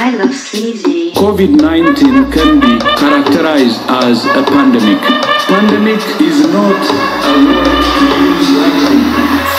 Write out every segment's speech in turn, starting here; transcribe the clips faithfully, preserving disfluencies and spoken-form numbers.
I love sneezing. COVID nineteen can be characterized as a pandemic. Pandemic is not a word to use lightly.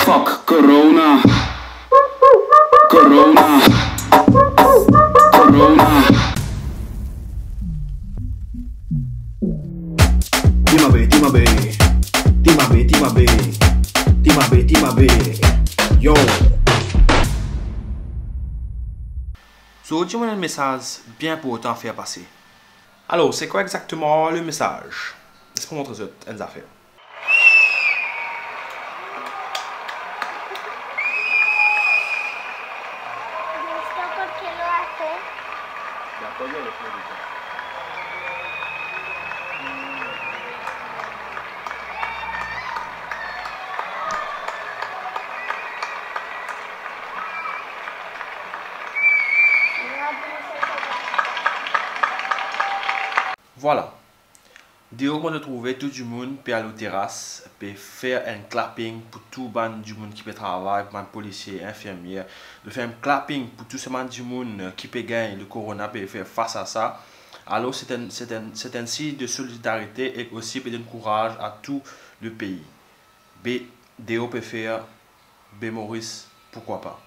Fuck Corona. Corona. Corona. Timabe, timabe. Timabe, timabe. Timabe, timabe. Yo. Zordi mo ena enn mesaz bien inportan a fer pase. Alor, se kwa exakteman le mesaz? Les mo montre zot enn zafer. Vwala. Deor mo trouve tou dimoun pe al lor teras, pe fer enn clapping pou tou bann dimoun ki pe travay, pou bann polisie, infirmie. Zot fer enn clapping pou tou sa bann dimoun ki pe gagn le corona, pe fer fas a sa. Alor, se enn, se enn, se enn sign de solidarite e osi pe donn kouraz a tou le pei. Be deor pe fer, be Moris, pourkwa pa?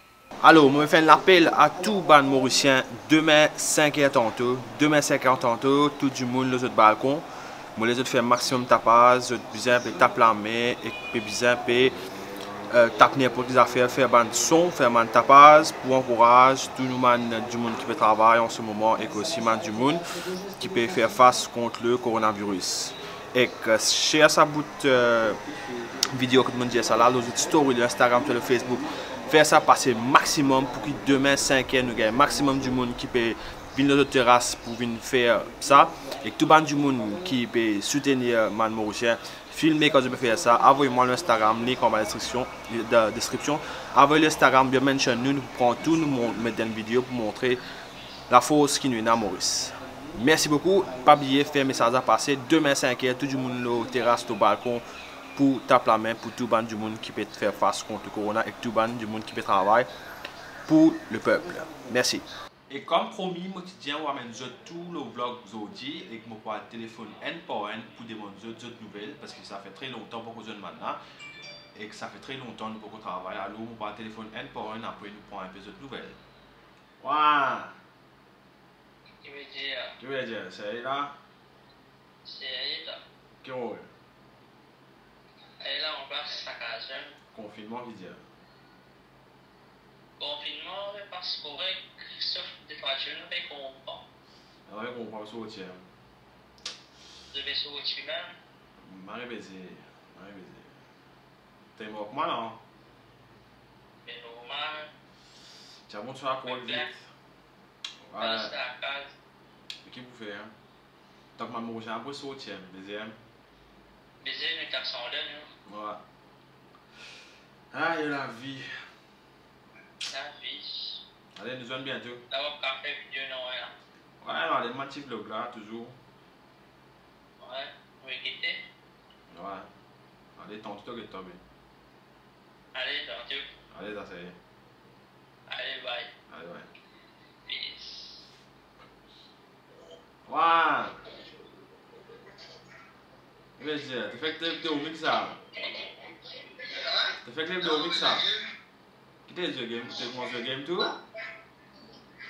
Alor, mo fer enn lapel a tou bann Morisien, demin sink er tanto, demin sink er tanto, tou dimoun lor zot balkon. Mo les zot fer maximum tapaz, zot bizin pe tap lame, e pe bizin pe, eh, tap ninport ki zafer, fer bann son, fer bann tapaz pou ankouraz tou nou bann dimoun ki pe travay an se moman e osi bann dimoun ki pe fer fas kont le coronavirus. Ek, eh, share sa bout, eh, video kot mo'nn dir sa la, lor zot story, lor Instagram, lor Facebook. Fer sa pase maximum pou ki demin sink er nou gagn maximum dimoun ki pe vinn lor zot teras pou vinn fer sa. Ek tou bann dimoun ki pe soutenir bann Morisien, filme kan zot pe fer sa, avoy mwa lor Instagram, link anba deskripsion, dan deskripsion. Avoy lor Instagram, bien mention nou, nou pran tou, nou mon-, met dan video pou montre lafors ki nou ena Moris. Mersi boukou. Pa bliye fer mesaz la pase. Demin sink er, tou dimoun lor teras, lor balkon, pou tap lame pou tou bann dimoun ki pe fer fas kont le corona ek tou bann dimoun ki pe travay pou le pep. Mersi. E kom promi, mo ti dir mo amenn zot tou lor vlog zordi, ek mo pou al telefonn enn par enn pou demann zot, zot nouvel, parski sa fer tre lontan mo poko zwenn bann la, ek sa fer tre lontan nou poko travay. Alor, mo pou al telefonn enn par enn, apre nou pran inpe zot nouvel. Wa! Ki vedir? Ki vedir? Serye la? Serye la. Ki rol? E la, mo pa sa kaz mem. Konfinnman, ki dir? Konfinnman, li pas korek, sof defwa dimoun pa konpran. Ala, pa konpran, sorti, en. Zot pe sorti mem. Mari beze, mari beze. Te mok mwa la. Me normal. Ti a bon, ti a kol vit. Wala. Pas lakaz. Me ki pou fer, en? Tank bann Morisien pou sorti, en, beze. Beze, nou tap sanble, nou. Wala. Ay, lavi. Lavi. Ale, nou zwenn biento. La, ou pa fer video, non, wi, la. Wi, non, ale, mo ti vlog la, touzour. Wi, ou gete. Wi. Ale, tanto to get twa, be. Ale, tanto. Ale, sa serye. Ale, bye. Ale, bye. Peace. Wa! Ki vedir, to fek lev dormi ki sa? To fek lev dormi ki sa? Ki to zwe game, to koumans zwe game tou?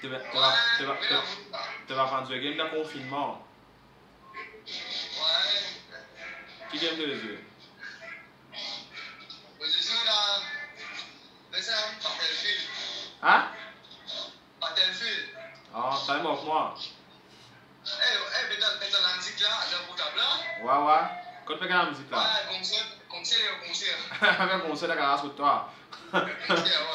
To pa, to pa, to pa, to, to pa finn zwe game dan konfinnman? Ki game to zwe? Hein? Battlefield. Ah, sa mok mwa. Eh, eh, met dan, met dan lamizik la, dan portab la. Wa, wa. Kot pe gagn lamizik la? Wa, konser, konser, konser. Konser dan garaz kot twa. Konser, wa.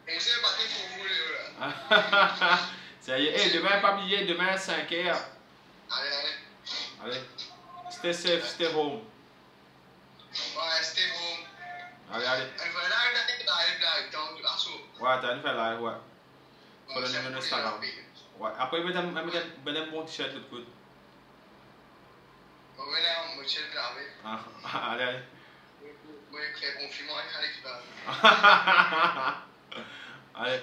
Konser, pa tro fou, la. Serye. Eh, demin, pa bliye, demin, sink er. Ale, ale. Ale. Stay safe, stay home. Wi, stay home. Ale, ale. Enn fwa la, enn fwa la, enn fwa la, enn fwa la, enn fwa la. Wi, ta, enn fwa la, wi. Follow nou lor Instagram. Wi, apre, met enn, met enn, met enn bon t-shirt lot kot. Bon, ben la, mo t-shirt lave. Ah, ale, ale. Mo, mo, mo, konfinnman, ale, ki pa. Ale.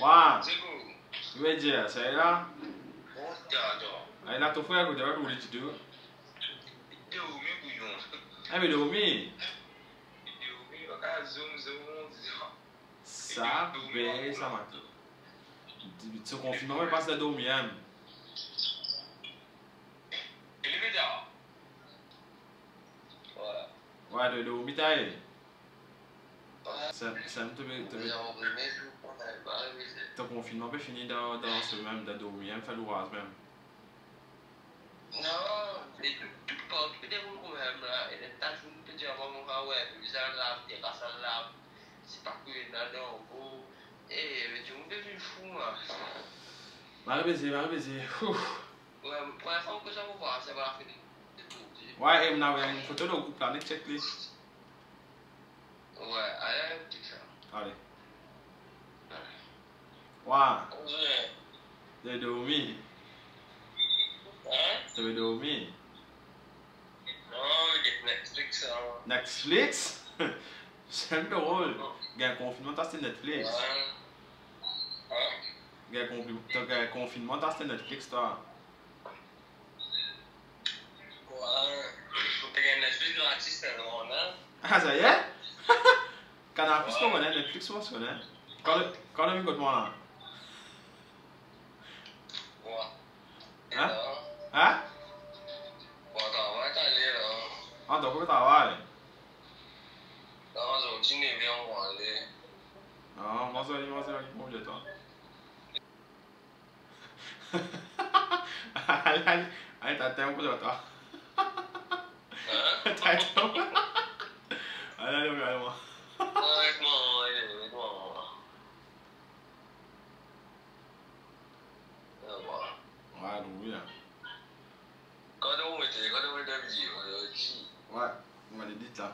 Wa. Ki vedir, sa e la? Bon, atann. Ala to frer, kote ou ete ditou? Dormi, bouyon. Eh, me dormi. Dormi, pa kapav zoom, zoom, zoom. Sa be, sa mato. Ti konfinman, me pas dan dormi, hein. Wa, to dormi, ta e. Sa, sa, to pe, to pe, to konfinman pe fini dan, dan semenn, dan dormi, hein, fer louraz mem. Non, me tou, tou partou, tou dimoun koumsa la, e nek ta dimoun pe dir, "Mwa, mo pa, we, bizin lav, teras al lav, sepa ki ena dan mo." E, me dimoun pe vinn fou, mwa. Mari beze, mari beze. Ouf. Wi, premie fwa mo koz avek ou, se pa lafini. Wi, e mo ena enn foto dan group la, nek check li. Wi, ale, ale, check sa. Ale. Wa. Koze. To pe dormi. Hein? To pe dormi. Non, get Netflix, sa. Netflix? Sa enn drol. Gagn konfinman, to aste Netflix. Wi. Hein? Gagn konfi-, to gagn konfinman, to aste Netflix, twa. Wi. Mo pe gagn Netflix gratis, la, non, la. Ah, sa e? Kanal Plus, wi, mo kone, Netflix, mo pa kone. Kan, kan vinn kot mwa la? Wi. Hein? Hein? Wi, travay, ale, la. Ah, to pe travay? Non, zordi, neve, mo ale. Non, mo zordi, mo zordi, mo oublie twa. Ale, ale, ale, ta tann pou twa. Hein? Ta tann. Ale, ale, ale, mwa. Aret mwa, aret mwa. Aret mwa. Wi, nou, wi, hein. Kan ou mete, kan ou mete video, euh, ki? Wi, mo edit la.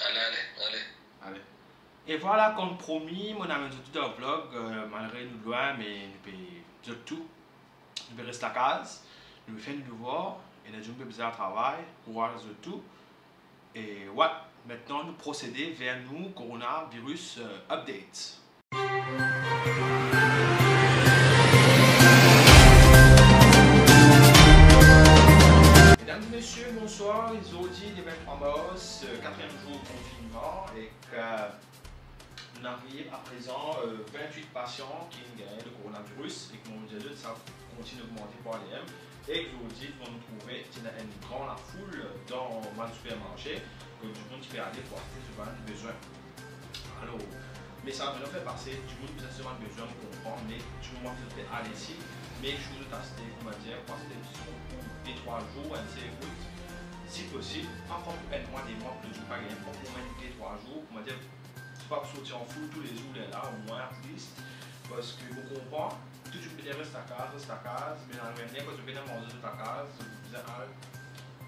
Ale, ale, ale. Ale. E vwala, kom promi, mo amenn zot tou dan vlog, euh, malgre nou lwin, me nou pe, zot tou, nou pe res lakaz, nou pe fer nou devwar, e nou dimoun pe bizin al travay, kouraz zot tou. E wi, aster nou prosede ver nou coronavirus, euh, update. Medam, mesie, bonswar. Zordi, le vinn-trwa mars, euh, katriem zour konfinman, ek, euh, nou ariv aprezan, euh, vinn-wit pasian ki finn gagn le coronavirus, ek mo dir zot, sa kontign ogmante pou ale, hein. Ek zordi, nou trouve ti ena enn gran lafoul dan bann sipermarse, kot dimoun ti pe ale pou aste so bann bezwin. Alor, mesaz mo fer pase, dimoun bizin aste so bann bezwin, mo konpran, me dimoun bizin pe ale si, make sure zot aste, koumadir, pou aste zis pou de trwa zour, enn se ekout, si posib, pa pran pou enn mwa, de mwa, pou zot pa gagn, pran pou omwin de trwa zour, koumadir, zot pa pou sorti an foul toulezour lerla, omwin at least, parski mo konpran, tou dimoun pe dir res lakaz, res lakaz, me dan lemem tan, kan zot pena manze zot lakaz, zot bizin al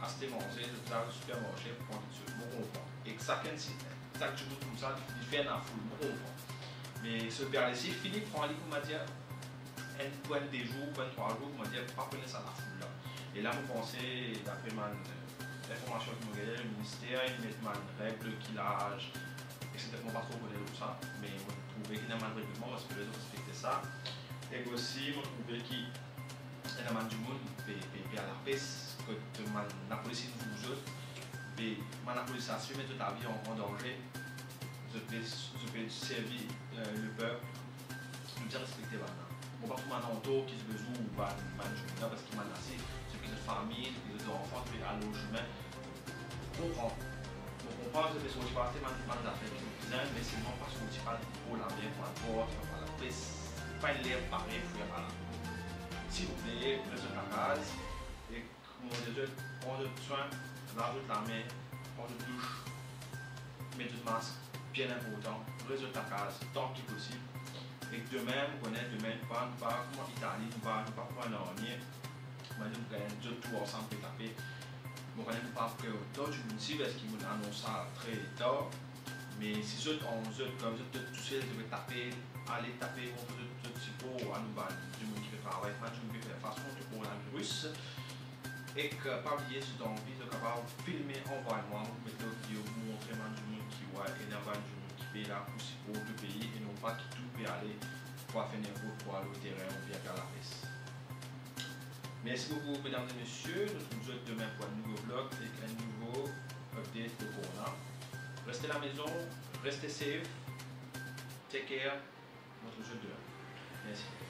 aste manze, zot bizin al sipermarse pou pran kiksoz. Mo konpran. Ek sakenn si, sak dimoun koumsa, li fer enn lafoul, mo konpran. Me si zot pe ale si, fini pran li, koumadir, enn, pou enn de zour, pou enn trwa zour, koumadir, pa pran sa lafoul la. E la, mo panse, dapre bann, euh, linformasion ki mo gagn, le minister, li met bann reg, le kilaz, etsetera. Mo pa tro kone lor sa, me mo trouve ki ena bann regleman, parski zot respekte sa. Ek osi, mo trouve ki ena bann dimoun pe, pe, pe al lapes, kot bann lapolis inn zour zot, be bann lapolis la, si met zot lavi an, an danze, zot pe, zot pe servi, euh, lepep, nou bizin respekte bann la. Mo pa trouv bann antor ki ti pe zour bann, bann dimoun la, parski bann la, se, se pou zot fami, se pou zot zanfan, se pou al lor sime. Konpran. Mo konpran zot pe sorti pou aste bann, bann zafer ki zot bizin, me selman pa sorti pou al bour lame, pou al bwar, pou al lapes. Pa enn ler parey pou fer la. Silvouple, res zot lakaz, e kouma mo dir zot, pran zot swin, lav zot lame, pran zot douch, met zot mask, bien inportan, res zot lakaz tan ki posib. Ek demin, mo kone demin, nou pa, nou pa kouma Itali, nou pa, nou pa kouma Lornie. Mo dir nou gagn zot tou ansam pe tape. Mo kone nou pa pre otan dimoun si, parski mo'nn anons sa tre tar. Me si zot, an, zot, kom zot, zot tousel, zot pe tape, ale tape, montre zot, zot sipor a nou bann dimoun ki pe travay, bann dimoun ki pe fer fas kont koronavirus. Ek, euh, pa bliye, si zot anvi, zot kapav filme, anvway mwa, mo pou met lor video pou montre bann dimoun ki, wi, ena bann dimoun ki pe la pou siport lepei e non pa ki tou pe ale pou al fer ninport kwa lor terin oubien al lapes. Mersi boukou, medam e mesie. Nou trouv zot demin pou enn nouvo vlog ek enn nouvo update de corona. Reste la maison, reste safe, take care. Nou trouv zot demin. Mersi.